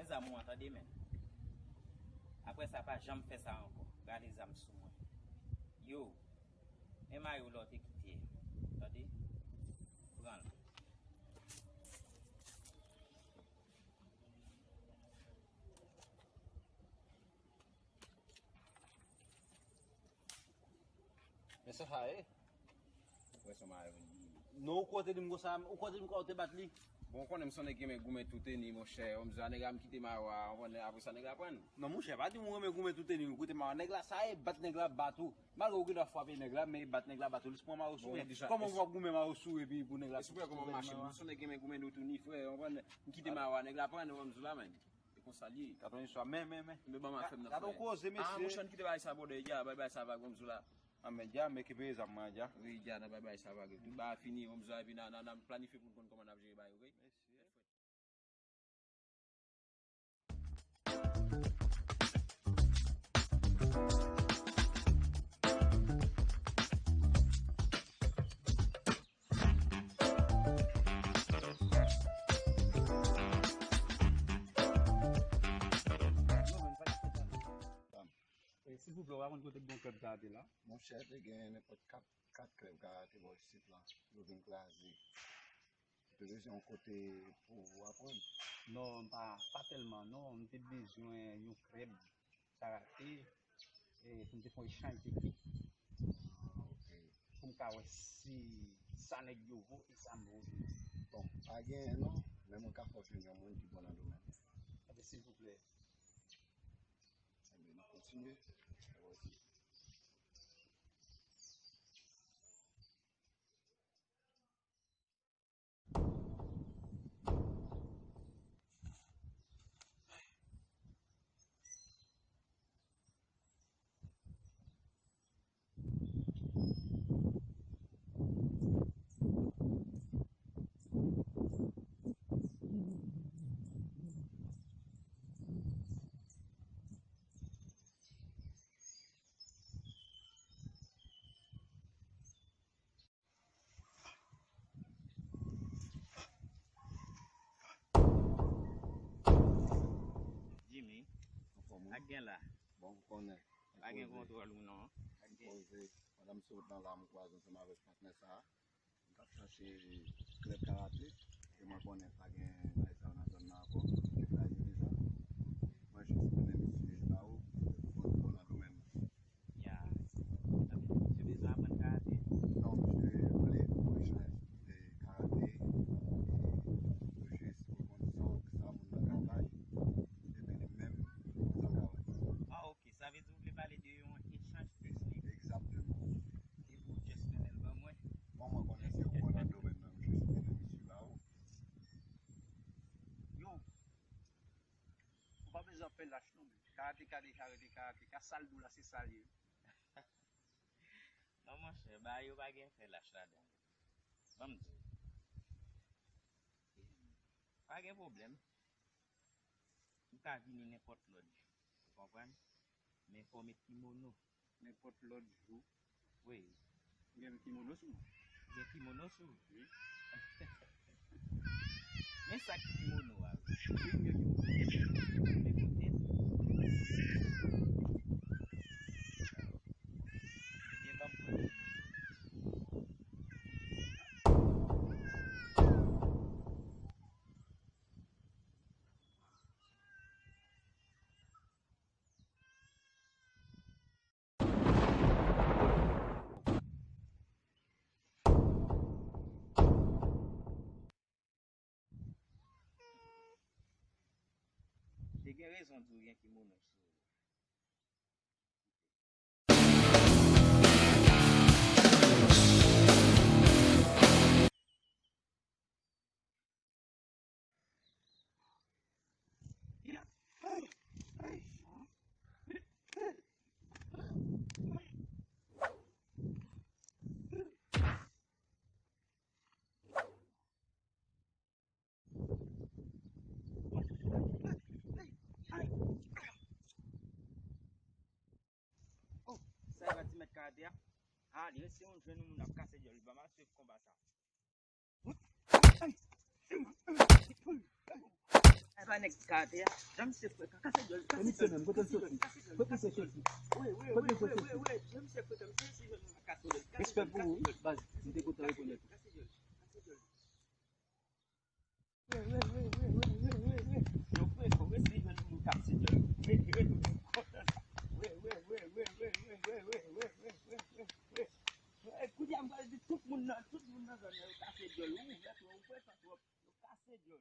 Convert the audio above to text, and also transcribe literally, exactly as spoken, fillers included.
Zam ou an, tande, men. Apre sa, pa janm fè sa ankò. Rale zam sou mwen. Yo, men mayo la w te kite. Tande? Pran l. Men sa sa ye? Mwen se mari. Non, ou kote di m konsa, ou kote di m konsa ou te bat li. Bon, ou konnen m se yon nèg ki renmen goumen tou teni, monchè. Ou m di a nèg la m kite mayo a, ou konnen apre sa nèg la pran. Non, monchè, pa di m ou renmen goumen tou teni, ou kite mayo a. Nèg la, sa e bat nèg la, bat ou. Malgre ou gen dwa frape nèg la, men bat nèg la, bat ou. Li pran mayo sou, men kòman ou ap goumen mayo sou epi pou nèg la. Esprè kòman mache, m se yon nèg ki renmen goumen nou tou ni frè, ou konnen. M kite mayo a, nèg la pran, ou m di la, men. E konsa l ye. Gad yon istwa, men, men, men. Men ban m afè m nan frè. Gad yon koze, mesye. Ah, monchè, ann kite bagay sa bòde, dja, bay bagay sa vag, ban m di w la. Ah, men dja, men ki peye zam mwen an, dja. Wi, dja, nan bay bagay sa vag. Tout bagay fini, ban m di w la, epi n a, n a, n a planifye pou n konn kòman n ap jere bagay yo, wi. Mesye. E, silvouplè, ou pa konn kote k gen yon klèb karate la? Monchè, te gen nenpòt kat, kat klèb karate bò isit la. Yo vin kraze. Ou te bezwen yon kote pou w aprann? Non, m pa, pa tèlman, non. M te bezwen yon klèb karate, e, pou m te fè yon echanj teknik. Ah, ok. Pou m ka wè si sa nèg yo vo e sa m vo tou. Bon, pa genyen non, men mwen ka fè w jwenn yon moun ki bon nan domèn nan. Enben, silvouplè. Enben, nou kontinye. Jimmy, anfòm wi. Ak gen la. Bon, ou konnen. Pa gen kontwòl ou non. Ak gen. Poze. Pandan m sot nan la, m kwaze ansanm avèk patnè sa a. M t ap chache klèb karate, e mwen konnen pa gen bagay sa yo nan zòn nan ankò. Yo kraze deja. Mwen jis konnen misye ba ou, bon, bon nan domèn nan. Ya. Sa vle di misye bezwen aprann karate? Non, misye vle pou echanj de karate, e pou jis pou konn sa, sa moun nan ka bay, epi li menm, sa l ka bay. Ah, ok. Sa vle di w vle pale de yon echanj teknik. Egzakteman. E pou w just mennen l ban mwen. Bon, mwen konnen se ou nan domèn nan, m jis mennen misye ba ou. Yo, ou pa bezwen fè lach non, men. Karateka deja rete karateka, sa l di w la, se sa l ye. Non, monchè, bagay yo pa gen fè lach ladan l. Ban m di w. Pa gen pwoblèm. Ou ka vini nenpòt lòt jou. Ou konprann? Men fò w met kimono. Nenpòt lòt jou. Wi. Ou gen kimono sou ou? Ou gen kimono sou ou? Wi. Men sa k kimono a, wi. Wi, m gen kimono. Men kote l? Ebyen, ban m pran kimono. Te gen rezon di w gen kimono sou ou. Oh, sa e pa ti mèt karate a? Ah, li resi yon jèn moun ap kase dyòl, li pa mal swiv konba sa. Nèg ka atè a. Jan misye fre, ka kase dyòl, kase dyòl, kase dyòl, kase dyòl, kase dyòl. Kot misye soti? Wi, wi, wi, wi, wi, wi. Jan misye fre, misye si jwenn mwen kase dyòl. Respè pou ou, baz. M te kontan rekonèt ou. Kase dyòl, kase dyòl. Wi, wi, wi, wi, wi, wi, wi, wi. Yo fre, fò resi jwenn moun kase dyòl. Wi, wi, wi, kontan. Wi, wi, wi, wi, wi, wi, wi, wi, wi, wi, wi, wi, wi. Wi, kounye a m pral di tout moun nan, tout moun nan zòn nan yo kase dyòl. Ou ouvè twò, ou fre sa twòp. Yo kase dyòl.